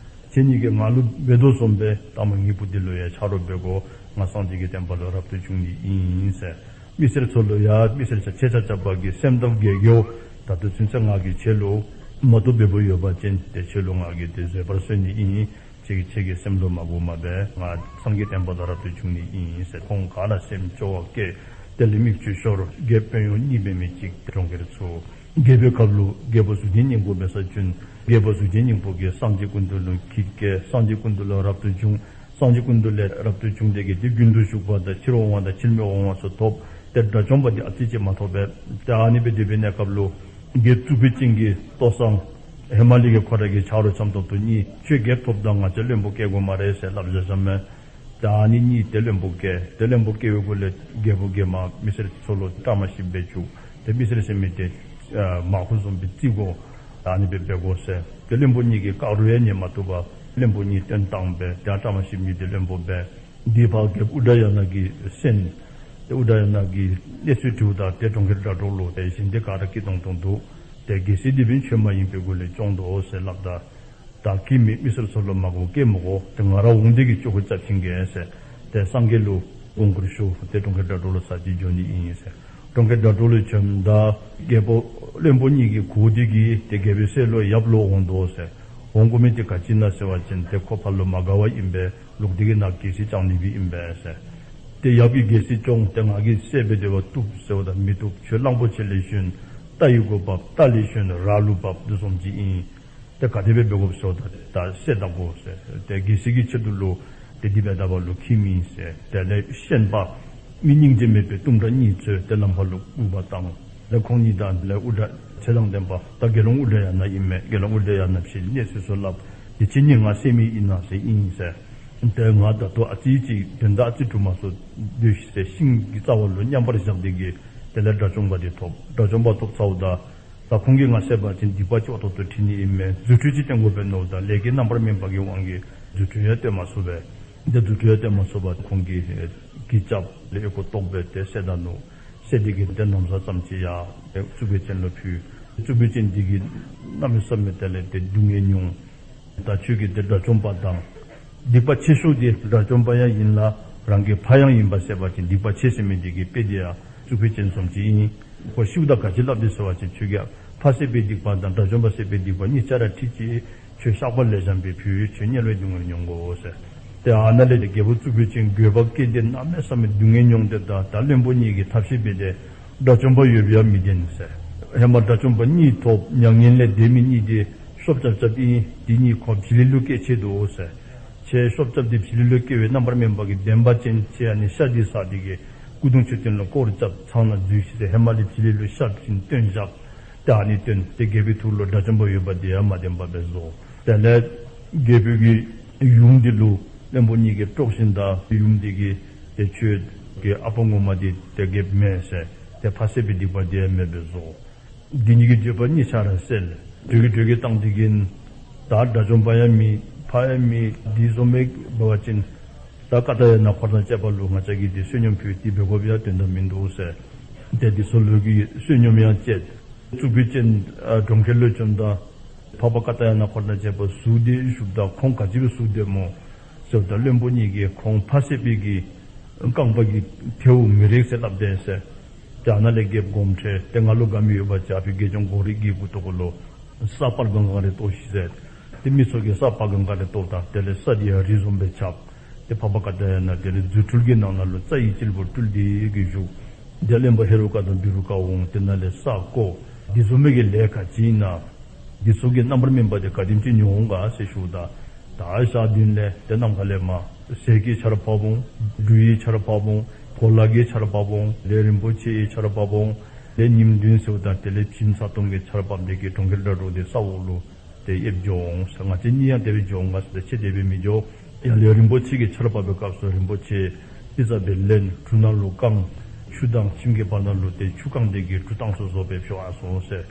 ཁྱེད་གཉིས་ཀྱིས་ང་ལུ་འབད་དོ་བཟུམ་སྦེ་ད་མ་ངེའི་བུ་འདི་ལུ་ཡང་ཆ་རོགས་འབད་དགོ། ང་སངས་རྒྱས་ཀྱི་བསྟན་པ་ལུ་རབ་ཏུ་བྱུང་ནི་ཨིན་ཟེར། མི་སེར་ཚུ་ལུ་ཡང་མི་སེར་ཆ་ཁྱེད་ཆ་ཁྱབ་ཀྱི་སེམས་དང་འགལ་གྱི་འོ། ད་ལྟོ་ཚུན་ཚོད་ང་གིས་ཁྱེད་ལུ་མ་བཏུབ་འབདཝ་ཡོད་པ་ཅིན་ཏེ་ཁྱེད་ལུ་ང་གིས་ཏེ་བཟོད་པར་གསོལ་ནི་ཨིན། ཁྱེད་ཀྱིས་ཁྱེད་ཀྱི་སེམས་ལུ་མ་དགོངས་པར་ང་སངས་རྒྱས་བསྟན་པ་ལུ་རབ་ཏུ་བྱུང་ནི་ཨིན་ཟེར། ཁོང་ག་ར་སེམས་སྐྱོ་བ་སྐྱེས། དེ་ལས་མིག་ཆུ་ཤོར། རྒྱལཔོ་དཔོན་གཡོག་གཉིས་འབད་མི་ཅིག་གྲོང་ཁྱེར་ཚུར། རྒྱལ་པོའི་ཁབ་ལུ་རྒྱལ་པོ་གཟུགས་ཅན་སྙིང་པོ་འབད་སར་བྱོན། རྒྱལ་པོ་གཟུགས་ཅན་སྙིང་པོ་གིས་སངས་རྒྱས་སྐུ་མདུན་ལུ་འཁྱིད་བསྐྱལ། སངས་རྒྱས་སྐུ་མདུན་ལུ་རབ་ཏུ་བྱུང་། སངས་རྒྱས་སྐུ་མདུན་ལས་རབ་ཏུ་བྱུང་སྟེ་གིས་ཏེ་རྒྱུན་དུ་ཞུགས་པ་དང་ཕྱིར་འོང་བ་དང་ཕྱིར་མི་འོང་བ་ཚུ་ཐོབ། ཏེ་དགྲ་བཅོམ་པ་འདི་ཨ་ཙི་ཅིག་མ་ཐོབ་པས། ཏེ་ཨ་ནི་སྦེ་སྡོད་པའི་གནས་སྐབས་ལུ་རྒྱལཔོ་གཙུག་ཕུད་ཅན་གྱི་ལྟོ་ཚང་ཧེ་མ་ལས་ཀྱི་ཁོ་ར་གི་ཆ་རོགས་ཆམ་ཏོག་ཏོ་གཉིས་ཁྱོད་རྒྱལཔོ་ཐོབ་ད་ང་བཅས་བློན་པོ་བསྐོ་དགོ་སྨ་རེ་ཟེར་སླབ་བཞག་བཞགཔ་མས། ཏེ་ཨ་ནི་གཉིས་ཏེ་བློན་པོ་བསྐོས། ཏེ་བློན་པོ་བསྐོས་པའི་སྒོ་ལས་རྒྱལ་པོ་གིས་མར་མི་སེར་ཚུ་ལུ་བཀྲ་མ་ཤིསཔ་སྦེ་བཅུག། ཏེ་མི་སེར་ཟེར་མི་འདི་ཨ་མར་ཁུ་བཟུམ་སྦེ་བརྩི་དགོ། ཨ་ནི་སྦེ་འབད་དགོ་ཟེར། ཏེ་བློན་པོ་གཉིས་ཀྱི་བཀའ་རུ་ཡང་ཉན་མ་བཏུབ་པར་བློན་པོ་གཉིས་བཏོན་བཏང་སྦེ་ཏེ་བཀྲ་མ་ཤིསཔ་གཉིས་འདི་བློན་པོ་འབད། འདི་ཕར་རྒྱལཔོ་ཨུ་དྲ་ཡ་ན་གིས་གསན། ཏེ་ཨུ་དྲ་ཡ་ན་གིས་གནས་ཚུལ་དྲིཝ་ད་ཏེ་གྲོང་ཁྱེར་སྒྲ་སྒྲོགས་ལུ་ཏེ་གཞན་འདི་ག་ར་སྐྱིད་ཏོང་ཏོ་འདུག། ཏེ་རྒྱལ་སྲིད་འདི་འབདན་ཁྱོད་མ་ཡིན་པའི་སྒོ་ལས་སྐྱོང་དོ་ཟེར་སླབ་ད། ད་ཁྱོད་མི་མི་སེར་ཚུ་ལུ་མ་དགོ་སྐད་མི་གོ། ཏེ་ང་ར་འོང་སྟེ་གིས་ཆོ་ག་རྐྱབ་བྱིན་གེ་ཟེར། ཏེ་སངས་རྒྱས་ལུ་དགོངས་སྐོར་ཞུ། ཏེ་གྲོང་ཁྱེར་སྒྲ་སྒྲོགས་ལུ་ཚར་གཅིག་འགྱོ་ནི་ཨིན་ཟེར། གྲོང་ཁྱེར་སྒྲ་སྒྲོགས་ལུ་བྱོནམ་ད་རྒྱལ་པོ་བློན་པོ་གཉིས་ཀྱིས་གོ་སྟེ་གིས་ཏེ་རྒྱལ་པོའི་སྲས་ལུ་ཡབ་ལུ་འོང་དོ་ཟེར། འོང་དགོ་མི་འདི་ག་ཅི་ཨིན་ན་ཟེར་བ་ཅིན་ཏེ་ཁོ་ཕར་ལུ་མ་དགའ་བ་ཨིན་པས། ལོག་སྟེ་གིས་ནཱ་རྒྱལ་སྲིད་བསྐྱང་ནི་སྦེ་ཨིན་པས་ཟེར། ཏེ་ཡབ་ཀྱིས་རྒྱལ་སྲིད་སྐྱོང་། ཏེ་ང་གིས་སྲས་འབད་དེ་བ་བཏུབ་ཟེརཝ་ད་མི་བཏུབ། ཁྱོད་གླང་པོ་ཆེ་ལས་གཞོན། རྟ་ཡི་གོ་བབ། རྟ་ལས་གཞོན་ར་ལུ་བབ། འདི་བཟུམ་ཅིག་ཨིན། ཏེ་ག་དེ་སྦེ་འབད་དགོཔ་ཟེརཝ་ད་ད་བསད་ད་དགོ་ཟེར། ཏེ་རྒྱལ་སྲིད་ཀྱི་ཆེད་དུ་ལུ་ཏེ་འདི་འབད་ད་བ་ལུ་ཁྱིམ་ཨིན་ཟེར། དེ་ལས་ཤན་པ་མི་སྙིང་རྗེ་མེད་པའི་གཏུམ་དྲག་གཉིས་ཚུ་ཏེ་ལམ་ཁ་ལུ་འུག་པ་བཏང་། ལས་ཁོང་གཉིས་དང་ལས་དབུ་སྐྲ་ཚེ་དང་ལྡན་པ་ད་དགེ་སློང་དབུ་སྐྲ་ཡ་ན་ཨིན་མས། དགེ་སློང་དབུ་སྐྲ་ཡ་ན་ཕྱི་གནས་ཚུལ་ཚུ་སླབ། ཏེ་ཁྱེད་གཉིས་ང་བསད་མི་ཨིན་ན་ཟེར། ཨིན་ཟེར། ཏེ་ང་ད་ལྟོ་ཨ་ཙི་ཅིག་དོན་དག་ཨ་ཙི་གྲུབ་མ་ཚུགས་དེ་ཟེར། ཤིང་གི་རྩ་བ་ལུ་མཉམ་པར་བཞག་སྟེ་གིས་དེ་ལས་དགྲ་བཅོམ་པ་དེ་ཐོབ། དགྲ་བཅོམ་པ་ཐོབ་ཚརཝ་ད་ད་ཁོང་གིས་ང་བསད་པ་ཅིན་སྡིག་པ་ཅོག་ཏོག་ཏོ་འཁྲི་ནི་ཨིན་མས། རྫུ་འཕྲུལ་ཅིག་སྟོན་དགོ་པས་མནོཝ་ད་ལས་ཀྱི་རྣམ་པར་སྨིན་པ་གི་དབང་གིས་རྫུ་འཕྲུལ་ཡང་སྟོན་མ་ཚུགས་པས། ཏེ་རྫུ་འཕྲུལ་ཡང་སྟོན་མ་ཚུགས་པར་ཁོང་གིས་གྱི་རྐྱབ་ལས་ཨོལ་ལྐོག་བཏོག་སྦེ་ཏེ་བསད་ད་ནུག། བསད་དེ་གིས་ཏེ་ན་བཟའ་ཙམ་ཅིག་ཡང་གཙུག་ཕུད་ཅན་ལུ་ཕུལ། གཙུག་ཕུད་ཅན་འདི་གིས་གནམ་མེད་ས་མེད་དེ་ལས་ཏེ་སྡུག་བསྔལ་མྱོང་། ད་ཁྱོད་ཀྱིས་ཏེ་དགྲ་བཅོམ་པ་དང་སྡིག་པ་ཆེ་ཤོས་དེ་དགྲ་བཅོམ་པ་ཡང་ཨིན་ལ་རང་གི་ཕ་ཡང་ཨིན་པ་བསད་པ་ཅིན་སྡིག་པ་ཆེ་ཟེར་མི་འདི་གི་དཔེ་དེ་ཡང་གཙུག་ཕུད་ཅན་བཟུམ་ཅིག་ཨིན། ཁོ་ཤིཝ་ད་ག་ཅི་སླབ་དེ་ཟེར་བ་ཅིན་ཁྱོད་ཀྱིས་ཕ་བསད་པའི་སྡིག་པ་དང་དགྲ་བཅོམ་པ་བསད་པའི་སྡིག་པ་གཉིས་ཆ་ར་འཁྲིད་ཅི། ཁྱོད་བཤགས་པ་ལེགས་ཤོམ་སྦེ་ཕུལ། ཁྱོད་དམྱལ་བའི་སྡུག་བསྔལ་མྱོང་དགོ་ཟེར། ཏེ་ཨ་ནཱ་ལས་ཏེ་རྒྱལ་པོ་གཙུག་ཕུད་ཅན་འགྱོད་པ་སྐྱེས་ཏེ་གནམ་མེད་ས་མེད་སྡུག་བསྔལ་མྱོང་སྟེ་ད་ད་བློན་པོ་གཉིས་ཀྱིས་ཐབས་ཤེས་འབད་དེ་དགྲ་བཅོམ་པ་ཡོདཔ་ཡང་མི་བདེན་ཟེར། ཧེ་མ་དགྲ་བཅོམ་པ་གཉིས་ཐོབ། མྱ་ངན་ལས་འདས་མི་གཉིས་དེ་ཤོབ་རྐྱབ་རྐྱབ་ཨིན། དེ་གཉིས་ཁོ་བྱི་ལི་ལུ་སྐྱེས་ཆི་དོ་ཟེར། ཁྱེད་ཤོབ་རྐྱབ་དེ་བྱི་ལི་ལུ་སྐྱེ་བའི་རྣམ་པར་སྨིན་པ་གི་བདེན་པ་ཅིན་ཁྱེད་ཨ་ནི་ཤ་འདི་ཟ་སྟེ་གིས་སྐུ་གདུང་མཆོད་རྟེན་ལུ་བསྐོར་རྐྱབ་ཚང་ནང་འཛུལ་ཤིག་ཟེར། ཧེ་མ་ལས་བྱི་ལི་ལུ་ཤ་བྱིན་བཏོན་བཞག། ཏེ་ཨ་ནི་བཏོན་ཏེ་རྒྱལ་པོའི་ཐུགས་ལུ་དགྲ་བཅོམ་པ་ཡོད་པ་དེ་ཡང་མ་བདེན་པ་སྦེ་བཟོ། དེ་ལས་རྒྱལ་པོའི་གི་ཡུམ་འདི་ལུ་བློན་པོ་གཉིས་ཀྱིས་དཀྲོགས་ཞིནམ་ད་ཡུམ་འདི་གིས་ཏེ་ཁྱོད་ཀྱི་ཨ་པ་ངོ་མ་འདི་ཏེ་རྒྱལཔོ་མེན་ཟེར། ཏེ་ཕ་བསད་པའི་སྡིག་པ་དེ་ཡང་མེདཔ་སྦེ་བཟོ། འདི་གཉིས་ཀྱི་འགྱོད་པ་གཉིས་ཆ་ར་སེལ། དྲོད་ཀྱི་དྲོད་ཀྱི་བཏང་སྟེ་གིས་ད་དགྲ་བཅོམ་པ་ཡང་མེད་ཕ་ཡང་མེད། འདི་བཟུམ་མའི་འབད་བ་ཅིན་ད་ཀ་ཏ་ཡ་ན་འཁོར་དང་བཅས་པ་ལུ་ང་བཅས་ཀྱིས་ཏེ་བསོད་སྙོམས་ཕུལ་ཏེ་འབད་དགོཔ་ཡང་དོན་དག་མིན་འདུག་ཟེར། ཏེ་འདི་ཚུ་ལུ་གིས་བསོད་སྙོམས་ཡང་བཅད། གཙུག་ཕུད་ཅན་ཨ་གྲོང་ཁྱེར་ལུ་བྱོནམ་ད་འཕགས་པ་ཀ་ཏ་ཡ་ན་འཁོར་དང་བཅས་པ་ཟུར་ཏེ་བཞུགསཔ་ད་ཁོང་ག་ཅི་སྦེ་ཟུར་སྡོདཔ་སྨོ་ཟེརཝ་ད་བློན་པོ་གཉིས་ཀྱིས་ཁོང་ཕ་བསད་པའི་གི་རྐང་པ་གི་མཐེའུ་མི་རེག་ཟེར་སླབ་དེས་ཟེར། ཏེ་ཨ་ནཱ་ལས་རྒྱལཔོ་དགོངསམ་ཁྲེལ་ཏེ་ང་ལུ་དགའ་མི་ཡོད་པ་ཅིན་ཨ་ཕི་དགེ་སྦྱོང་གོ་རི་གི་མགུ་ཏོ་གུ་ལུ་ས་སྤར་གང་གང་རེ་གཏོར་ཤིག་ཟེར། ཏེ་མི་ཚུ་གིས་ས་སྤར་གང་གང་རེ་གཏོརཝ་ད་དེ་ལས་ས་འདི་ཡང་རི་བཟུམ་སྦེ་ཆགས། ཏེ་འཕགས་པ་ཀ་ཏ་ཡ་ན་དེ་ལས་རྫུ་འཕྲུལ་གྱི་ནང་ན་ལུ་རྩྭ་ཡི་སྐྱིལ་པོ་སྤྲུལ་ཏེ་གིས་བཞུགས། དེ་ལས་བློན་པོ་ཧེ་རུ་ཀ་དང་བི་རུ་ཀ་འོང་། དེ་ནང་ལས་ས་བརྐོ། འདི་བཟུམ་མའི་གི་ལས་ག་ཅི་ཨིན་ན། འདི་ཚུ་གི་རྣམ་པར་སྨིན་པ་དེ་ག་དེམ་ཅིག་མྱོང་འོང་ག་ཟེར་ཞུཝ་ད། ད་ཞག་བདུན་ལས་ཏེ་ནམ་མཁའ་ལས་མར་ཟས་ཀྱི་ཆརཔ་འབབ་འོང་། འབྲུ་ཡི་ཆརཔ་འབབ་འོང་། གོ་ལ་གི་ཆརཔ་འབབ་འོང་། ལས་རིན་པོ་ཆེའི་ཆརཔ་འབབ་འོང་། ལས་ཉིནམ་བདུན་ཟེརཝ་ད་དེ་ལས་བྱེམ་ས་གཏུམ་གྱི་ཆརཔ་འབབ་སྟེ་གིས་གྲོང་ཁྱེར་སྒྲ་སྒྲོགས་དེ་ས་འོག་ལུ་ཏེ་ཡེབ་འགྱོ་འོང་ཟེར། ང་བཅས་གཉིས་ཡང་དེ་སྦེ་འགྱོ་འོང་ག་ཟེར་ཏེ་ཁྱེད་དེ་སྦེ་མི་འགྱོ། ཡར་ལས་རིན་པོ་ཆེ་གི་ཆརཔ་འབབ་པའི་སྐབས་སུ་རིན་པོ་ཆེ་ཏེ་ས་སྦེ་ལེན། གྲུ་ནང་ལུ་བཀང་། ཆུ་དང་ཁྱིམ་གྱི་བར་ན་ལུ་ཏེ་ཆུ་བཀང་སྟེ་གིས་གྲུ་བཏང་ཚུགས་ཚུགས་སྦེ་བཞག་ཡར་སོང་ཟེར།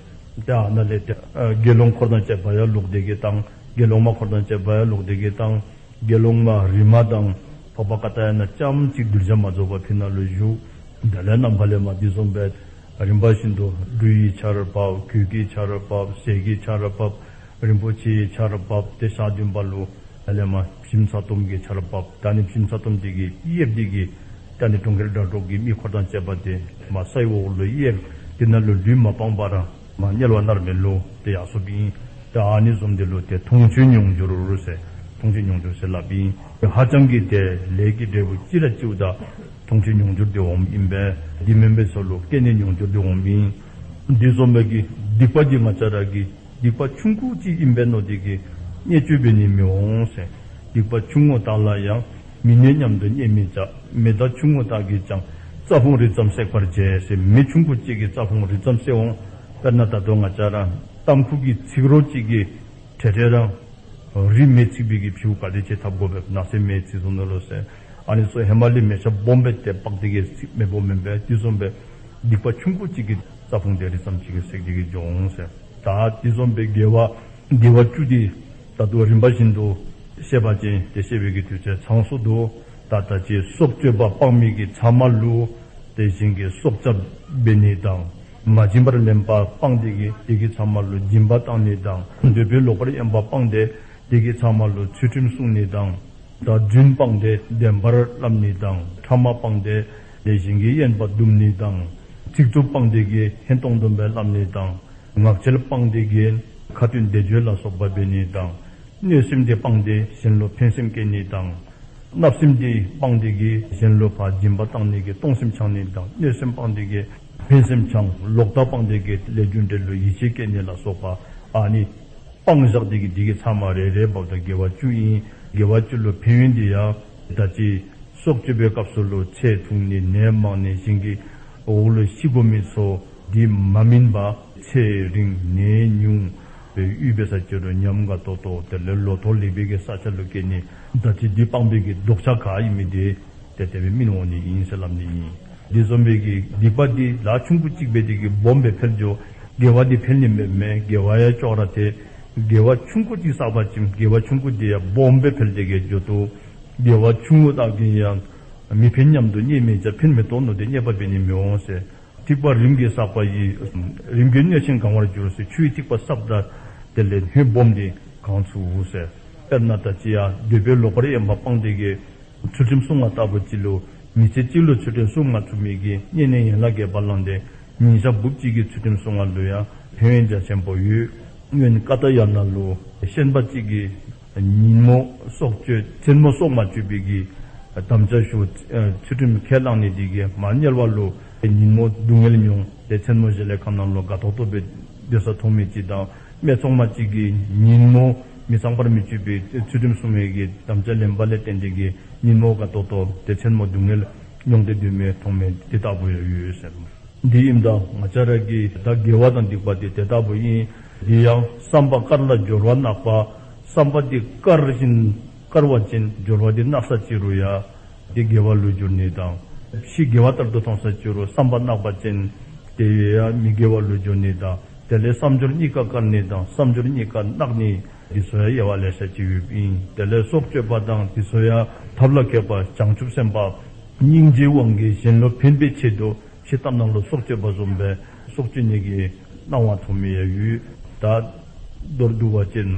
ཏེ་ཨ་ནཱ་ལས་ཏེ་ཨ་དགེ་སློང་འཁོར་དང་བཅས་པ་ཡར་ལོག་སྟེ་གིས་བཏང་། དགེ་སློང་མ་འཁོར་དང་བཅས་པ་ཡར་ལོག་སྟེ་གིས་བཏང་། དགེ་སློང་མ་རི་མ་དང་འཕགས་པ་ཀ་ཏ་ཡ་ན་རྐྱངམ་གཅིག་གདུལ་བྱ་མ་རྫོགས་པར་ཕི་ནང་ལུ་བཞུགས། དེ་ལས་ནམ་མཁའ་ལས་མར་འདི་བཟུམ་སྦེ་རིམ་པ་བཞིན་དུ་འབྲུ་ཡི་ཆརཔ་འབབ། གོས་ཀྱི་ཆརཔ་འབབ། ཟས་ཀྱི་ཆརཔ་འབབ། རིན་པོ་ཆེའི་ཆརཔ་འབབ། ཏེ་ཞག་བདུན་པ་ལུ་དེ་ལས་མར་བྱེམ་ས་གཏུམ་གྱི་ཆརཔ་འབབ། ད་ཨ་ནི་བྱེམ་ས་གཏུམ་དེ་གིས་ཡེབ་སྟེ་གིས་ད་ཨ་ནི་གྲོང་ཁྱེར་སྒྲ་སྒྲོགས་ཀྱི་མི་འཁོར་དང་བཅས་པ་དེ་མར་སའི་འོག་ལུ་ཡེབ། དེ་ནང་ལུ་ལུས་མ་སྤངས་པར་མར་དམྱལ་བ་མནར་མེད་ལུ་ཏེ་ཡར་སོཔ་ཨིན། ཏེ་ཨ་ནི་བཟུམ་དེ་ལུ་ཏེ་མཐོང་ཆོས་མྱོང་འགྱུར་ཟེར། མཐོང་ཆོས་མྱོང་འགྱུར་ཟེར་སླབ་ཨིན། ཧ་ཅང་གི་ཏེ་ལས་ཀྱི་འབྲས་བུ་ཅིག་ར་ཅིག་ད་མཐོང་ཆོས་མྱོང་འགྱུར་དེ་འོངམ་ཨིན་པས། འདི་མེན་པའི་ཚུ་ལུ་སྐྱེ་གནས་མྱོང་འགྱུར་དེ་འོངམ་ཨིན། འདི་བཟུམ་མའི་གི་སྡིག་པ་འདི་ང་བཅས་ར་གི་སྡིག་པ་ཆུང་ཀུ་ཅིག་ཨིན་པས་མནོ་སྟེ་གིས་བརྙས་བཅོས་འབད་ནི་མི་འོང་ཟེར། སྡིག་པ་ཆུང་ངུ་དག་ལ་ཡང་། མི་གནོད་སྙམ་དུ་བརྙས་མི་བྱ། མི་དག་ཆུང་ངུ་དག་གིས་ཀྱང་། རྩྭ་ཕུང་རི་ཙམ་བསྲེག་པར་བྱེད་ཟེར། མེ་ཆུང་ཀུ་ཅིག་གིས་རྩྭ་ཕུང་རི་ཙམ་བསྲེག་འོང་། དཔེར་ན་ད་ལྟོ་ང་བཅས་ར་ཏམ་ཁུ་གི་ཚིག་རོ་ཅིག་གིས་ཏེ་ཏེ་ར་རི་མེ་ཚིག་པའི་གི་ཕྱེཝ་ག་དེ་ཅིག་འཐབ་དགོ་པས། ནགས་ཚལ་མེ་ཚིག་བཟུམ་ནང་ལུ་ཟེར། ཨ་ནི་ཚུ་ཧེ་མ་ལས་མེ་ཆ་སྦོམ་སྦེ་ཏེ་སྤར་ཏེ་གིས་ཚིག་མི་སྦོམ་མེན་པས། དེ་བཟུམ་སྦེ་སྡིག་པ་ཆུང་ཀུ་ཅིག་གིས་རྩྭ་ཕུང་དེ་རི་ཙམ་ཅིག་གིས་བསྲེག་སྟེ་གིས་འགྱོ་འོང་ཟེར། ད་དེ་བཟུམ་སྦེ་དགེ་བ་དགེ་བ་བཅུ་འདི་ད་ལྟོ་རིམ་པ་བཞིན་དུ་བཤད་པ་ཅིན་ཏེ་བཤད་པའི་གི་དུས་ཚོད་ཚང་སོ་འདུག། ད་ད་ཅི་སྲོག་གཅོད་པ་སྤང་མི་གི་ཚབ་མ་ལུ་དེ་བཞིན་གྱི་སྲོག་སྐྱབས་འབད་ནི་དང་། མ་བྱིན་པར་ལེན་པ་སྤངས་ཏེ་གིས་དེ་གི་ཚབ་མ་ལུ་སྦྱིན་པ་བཏང་ནི་དང་། འདོད་པས་ལོག་པར་གཡེམ་པ་སྤངས་ཏེ་དེ་གི་ཚབ་མ་ལུ་ཚུལ་ཁྲིམས་བསྲུང་ནི་དང་། ད་རྫུན་སྤངས་ཏེ་བདེན་པར་སླབ་ནི་དང་། ཕྲ་མ་སྤངས་ཏེ་དེ་བཞིན་གྱི་གཡེན་པ་བརྡུང་ནི་དང་། ཚིག་རྩུབ་སྤངས་ཏེ་གིས་ཧན་ཏོང་ཏོ་སྦེ་སླབ་ནི་དང་། ངག་འཁྱལ་སྤངས་ཏེ་གིས་ཁ་ཏོན་བཟླས་བརྗོད་ལ་སོགས་པ་འབད་ནི་དང་། གནོད་སེམས་དེ་སྤངས་ཏེ་གཞན་ལུ་ཕན་སེམས་བསྐྱེད་ནི་དང་། བརྣབ་སེམས་འདི་སྤངས་ཏེ་གིས་གཞན་ལུ་ཕར་སྦྱིན་པ་བཏང་ནི་གི་གཏོང་སེམས་འཆང་ནི་དང་གནོད་སེམས་སྤངས་ཏེ་གིས་ཕན་སེམས་འཆང་ལོག་ལྟ་སྤངས་ཏེ་གིས་ལས་རྒྱུ་འབྲས་ལུ་ཡིད་ཆེས་བསྐྱེད་ནི་ལ་སོགས་པ་ཨ་ནི་སྤངས་བཞག་སྟེ་གིས་འདི་གི་ཚབ་མ་རེ་རེ་འབདཝ་ད་དགེ་བ་བཅུ་ཨིན། དགེ་བ་བཅུ་ལུ་ཕན་ཡོན་འདི་ཡང་ད་ཅི་སྲོག་གཅོད་པའི་སྐབས་སུ་ལུ་ཚེ་ཐུང་ནི་ནད་མང་ནི་ཞིང་གི་འོག་ལུ་ཤི་དགོ་མི་ཚུ་འདི་མ་སྨིན་པར་ཚེ་རིང་ནད་ཉུང་སྦེ་ཡོད་པས་ཟེར་ཅི་རུང་ཉམས་དགའ་ཏོག་ཏོ་དེ་ལས་ལོ་ཐོག་ལེགས་པའི་གི་ས་ཆ་ལུ་སྐྱེ་ནི་ད་ཅི་འདི་སྤངས་པའི་གི་ལྡོག་ཆ་ག་ཨིན་མི་འདི་ཏེ་དེ་སྦེ་སྨིན་འོང་ནི་ཨིན་ཟེར་སླབ་ནི་ཨིན། འདི་བཟུམ་སྦེ་གི་སྡིག་པ་འདི་ལཱ་ཆུང་ཀུ་ཅིག་འབད་དེ་གིས་སྦོམ་སྦེ་འཕེལ་འགྱོ། དགེ་བ་འདི་འཕེལ་ནི་མེད་མེད། དགེ་བ་ཡང་ཅོག་ར་འཐད། དགེ་བ་ཆུང་ཀུ་ཅིག་བསགས་པ་ཅིན་དགེ་བ་ཆུང་ཀུ་འདི་ཡང་སྦོམ་སྦེ་འཕེལ་ཏེ་གིས་འགྱོ་དོ། དགེ་བ་ཆུང་ཀུ་དག་གིས་ཡང་མི་ཕན་སྙམ་དུ་བརྙས་མི་བྱ། ཕན་མི་ཐོགས་ནོར་འདི་རྙེད་པ་འབད་ནི་མི་འོང་ཟེར། ཐིགས་པ་རིམ་གྱིས་བསགས་པ་ཡིས། རིམ་གྱིས་གནོད་ཆེན་གང་བར་འགྱུར་ཟེར། ཆུ་ཡི་ཐིགས་པ་བསགསཔ་ད་དེ་ལས་སྣོད་སྦོམ་འདི་གང་ཚུགས་ཟེར། དཔེར་ན་ད་ཅི་ཡང་འདོད་པས་ལོག་པར་གཡེམ་པ་སྤངས་ཏེ་གིས་ཚུལ་ཁྲིམས་སྲུང་བ་ལྟ་བུ་ཅིག་ལུ་མི་ཚེ་གཅིག་ལུ་ཚུལ་ཁྲིམས་སྲུང་མ་ཚུགས་མི་གིས་བསྙེན་གནས་ཡན་ལག་བརྒྱད་པ་བླངས་ཏེ་ཉིན་ཞག་སྦུབ་གཅིག་གི་ཚུལ་ཁྲིམས་སྲུང་བ་ལུ་ཡང་ཕན་ཡོན་རྒྱ་ཆེན་པོ་ཡོད། སྔོན་ཀ་ཏྱ་ཡ་ན་ལུ་ཤན་པ་གཅིག་གིས་ཉིན་མོ་སྲོག་གཅོད་མཚན་མོ་སྲོག་མ་གཅོད་པའི་གི་དམ་བཅའ་ཞུ། ཚུལ་ཁྲིམས་ཁས་བླངས་ནི་འདི་གིས་མར་དམྱལ་བ་ལུ་ཉིན་མོ་སྡུག་བསྔལ་མྱོང་སྟེ་མཚན་མོ་གཞལ་ཡས་ཁང་ནང་ལུ་དགའ་ཏོག་ཏོ་སྦེ་སྡོད་ས་མཐོང་མི་ཅིག་དང་སྨད་འཚོང་མ་གཅིག་གིས་ཉིན་མོ་མི་ཚངས་པར་མི་སྤྱོད་པའི་ཚུལ་ཁྲིམས་སྲུང་བའི་གི་དམ་བཅའ་ལེན་པ་ལས་བརྟེན་ཏེ་གིས་ཉིན་མོ་དགའ་ཏོག་ཏོ་སྟེ་མཚན་མོ་སྡུག་བསྔལ་མྱོང་སྟེ་སྡོད་མི་མཐོང་མི་འདི་ལྟ་བུ་ཡང་ཡོད་ཟེར། འདི་ཨིནམ་ད་ང་བཅས་ར་གི་ད་དགེ་བ་དང་སྡིག་པ་འདི་དེ་ལྟ་བུ་ཨིན། འདི་ཡང་བསམ་པ་དཀར་ལ་སྦྱོར་བ་གནག་པ། བསམ་པ་འདི་དཀར་ཞིང་དཀར་བ་ཅིན་སྦྱོར་བ་འདི་གནག་ས་ཅི་རུང་ཡང་འདི་དགེ་བ་ལུ་འགྱུར་ནི་དང་། ཕྱི་དགེ་བ་ལྟར་དུ་མཐོང་ས་ཅི་རུང་བསམ་པ་གནག་པ་ཅིན་དེ་ཡང་མི་དགེ་བ་ལུ་འགྱུར་ནི་དང་། དེ་ལས་བསམ་སྦྱོར་གཉིས་ཀ་དཀར་ནི་དང་བསམ་སྦྱོར་གཉིས་ཀ་གནག་ནི་འདི་ཚུ་ཡང་དབྱེ་བ་ལེ་ཤ་ཅིག་ཡོདཔ་ཨིན། དེ་ལས་སྲོག་གཅོད་པ་དང་འདི་ཚུ་ཡང་ཐབས་ལ་མཁས་པ་བྱང་ཆུབ་སེམས་དཔའ་སྙིང་རྗེའི་དབང་གིས་གཞན་ལུ་ཕན་པའི་ཆེད་དུ་ཕྱི་ལྟར་ནང་ལུ་སྲོག་གཅོད་པ་བཟུམ་སྦེ་སྲོག་གཅོད་ནི་གི་སྣང་བ་མཐོང་མི་ཡང་ཡོད། ད་མདོར་བསྡུ་བ་ཅིན་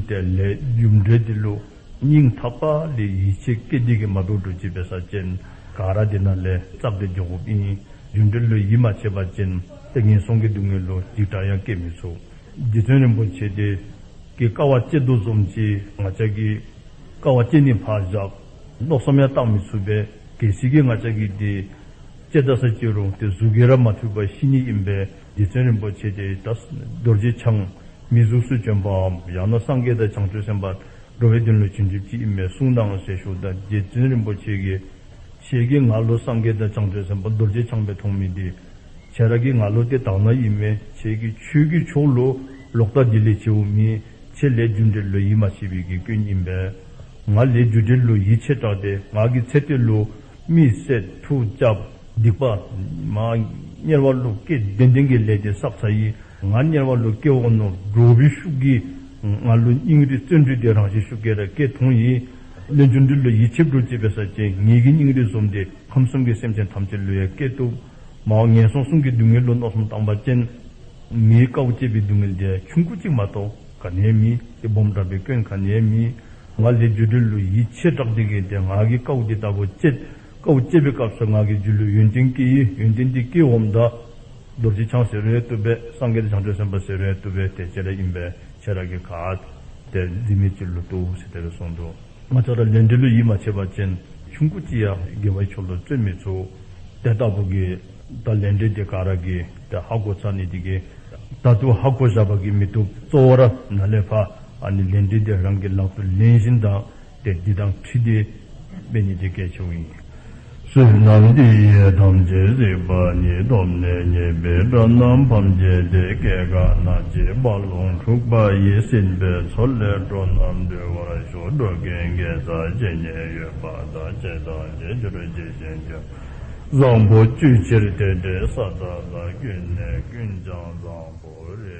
དེ་ལས་རྒྱུ་འབྲས་འདི་ལུ་སྙིང་ཐག་པ་ལས་ཡིད་ཆེས་བསྐྱེད་དེ་གིས་མ་འབད་འགྱོ་ཅི་འབད་ས་ཅིན་ག་ར་འདི་ནང་ལས་བཙགས་ཏེ་འགྱོ་དགོཔ་ཨིན། རྒྱུ་འབྲས་ལུ་ཡིད་མ་ཆེས་པ་ཅིན་ཏེ་ངན་སོང་གི་སྡུག་བསྔལ་ལུ་འཇིགས་སྐྲག་ཡང་སྐྱེ་མི་ཚུགས། རྗེ་བཙུན་རིན་པོ་ཆེ་འདི་གིས་དཀའ་བ་སྤྱད་དོ་བཟུམ་ཅིག་ང་བཅས་ཀྱིས་དཀའ་བ་སྤྱད་ནི་ཕར་བཞག་མནོ་བསམ་ཡང་བཏང་མི་ཚུགས་པས། གལ་སྲིད་ཀྱི་ང་བཅས་ཀྱིས་འདི་སྤྱད་ད་ས་ཅི་རུང་ཏེ་གཟུགས་ཀྱིས་ར་མ་ཐུབ་པར་ཤི་ནི་ཨིན་པས། རྗེ་བཙུན་རིན་པོ་ཆེ་འདི་ད་རྡོ་རྗེ་འཆང་མི་གཟུགས་སུ་བྱོན་པའམ་ཡང་ན་སངས་རྒྱས་དང་བྱང་ཆུབ་སེམས་དཔའ་འགྲོ་བའི་དོན་ལུ་བྱོན་བྱོནམ་ཅིག་ཨིན་པས་གསུངས་དང་ཟེར་ཞུཝ་ད་རྗེ་བཙུན་རིན་པོ་ཆེ་གིས་ཁྱེད་ཀྱིས་ང་ལུ་སངས་རྒྱས་དང་བྱང་ཆུབ་སེམས་དཔའ་རྡོ་རྗེ་འཆང་སྦེ་མཐོང་མི་འདི་ཁྱེད་ར་གིས་ང་ལུ་ཏེ་དག་སྣང་ཨིན་མས། ཁྱེད་ཀྱིས་ཆོས་ཀྱི་ཕྱོགས་ལུ་ལོག་ལྟ་འདི་ལས་ཆེཝ་མེད། ཁྱེད་ལས་རྒྱུ་འབྲས་ལུ་ཡིད་མ་ཆེས་པའི་གི་སྐྱོན་ཨིན་པས། ང་ལས་རྒྱུ་འབྲས་ལུ་ཡིད་ཆེས་དྲགས་ཏེ་ང་གིས་ཚེ་འདི་ལུ་མི་བསད་མཐུ་རྐྱབ་སྡིག་པ་མ་དམྱལ་བ་ལུ་སྐྱེ་བདེན་བདེན་གྱི་ལས་འདི་བསགས་ཚར་ཡི། ང་དམྱལ་བ་ལུ་སྐྱེ་འོང་མནོ་འདྲོག་པའི་ཤུགས་ཀྱིས་ང་ལུ་སྙིང་རུས་བརྩོན་འགྲུས་འདི་རང་བཞིན་ཤུགས་ཀྱིས་ར་སྐྱེ་ཐོན་ཡི། ལས་རྒྱུ་འབྲས་ལུ་ཡིད་ཆེས་འགྱོ་ཅི་འབད་ས་ཅིན་ངེ་གི་སྙིང་རུས་བཟུམ་འདི་ཁམས་གསུམ་གྱི་སེམས་ཅན་ཐམས་ཅད་ལུ་ཡང་སྐྱེ་བཏུབ། མར་ངན་སོང་གསུམ་གྱི་སྡུག་བསྔལ་ལུ་མནོ་བསམ་བཏང་པ་ཅིན་ངེའི་དཀའཝ་སྤྱད་པའི་སྡུག་བསྔལ་འདི་ཆུང་ཀུ་ཅིག་མ་གཏོགས་ག་ནི་ཡང་མེད། ཏེ་སྦོམ་དྲགས་པའི་སྐྱོན་ག་ནི་ཡང་མེད། ང་ལས་རྒྱུ་འབྲས་ལུ་ཡིད་ཆེས་དྲགས་ཏེ་གིས་ཏེ་ང་གིས་དཀའཝ་འདི་ལྟ་བུ་སྤྱད། དཀའཝ་སྤྱད་པའི་སྐབས་སུ་ང་གི་རྒྱུད་ལུ་ཡོན་ཏན་སྐྱེས་ཡི། ཡོན་ཏན་འདི་སྐྱེས་འོངམ་ད་རྡོ་རྗེ་འཆང་ཟེར་རུང་ཡང་བཏུབ་པས། སངས་རྒྱས་དང་བྱང་ཆུབ་སེམས་དཔའ་ཟེར་རུང་ཡང་བཏུབ་པས། དེ་ཅིག་ར་ཨིན་པས། ཁྱེད་ར་གིས་ག་ཏེ་འཛིན་མི་ཅིག་ལུ་བཏུབ་ཟེར་དེ་སྦེ་གསུངས་འདུག། ང་བཅས་ར་ལས་འབྲས་ལུ་ཡིད་མ་ཆེས་པ་ཅིན་ཆུང་ཀུ་ཅིག་ཡང་དགེ་བའི་ཕྱོགས་ལུ་བརྩོན་མི་ཚུགས། དེ་ལྟ་བུ་གི་ད་ལས་འབྲས་འདི་ག་ར་གིས་ད་ཧ་གོ་ཚར་ནི་འདི་གིས་ད་ལྟོ་ཧ་གོ་བཞག་པ་གིས་མི་བཏུབ། གཙོ་བོ་ར་ནཱ་ལས་ཕར་ཨ་ནི་ལས་འབྲས་འདི་རང་གི་ལག་ཏུ་ལེན་བཞིན་དང་ཏེ་འདི་དང་འཁྲིལ་ཏེ་འབད་ནི་འདི་གལ་ཆེཝ་ཨིན། བསོད་ནམས་འདི་ཡིས་ཐམས་ཅད་གཟིགས་པ་ཉིད། ཐོབ་ནས་ཉེས་པའི་དགྲ་རྣམས་ཕམ་བྱས་ཏེ། སྐྱེ་རྒ་ན་འཆིའི་རྦ་ཀློང་འཁྲུགས་པ་ཡི། སྲིད་པའི་མཚོ་ལས་འགྲོ་རྣམས་སྒྲོལ་བར་ཤོག། འགྲོ་ཀུན་དགེ་རྩ་ཇི་སྙེད་ཡོད་པ་དག། བྱས་དང་བྱེད་འགྱུར་ཇི་བཞིན་ཀྱང་། བཟང་པོ་སྤྱོད་ཕྱིར་དེ་འདྲའི་ས་དག་ལ། ཀུན་ནས་ཀུན་ཀྱང་བཟང་པོར་རེ།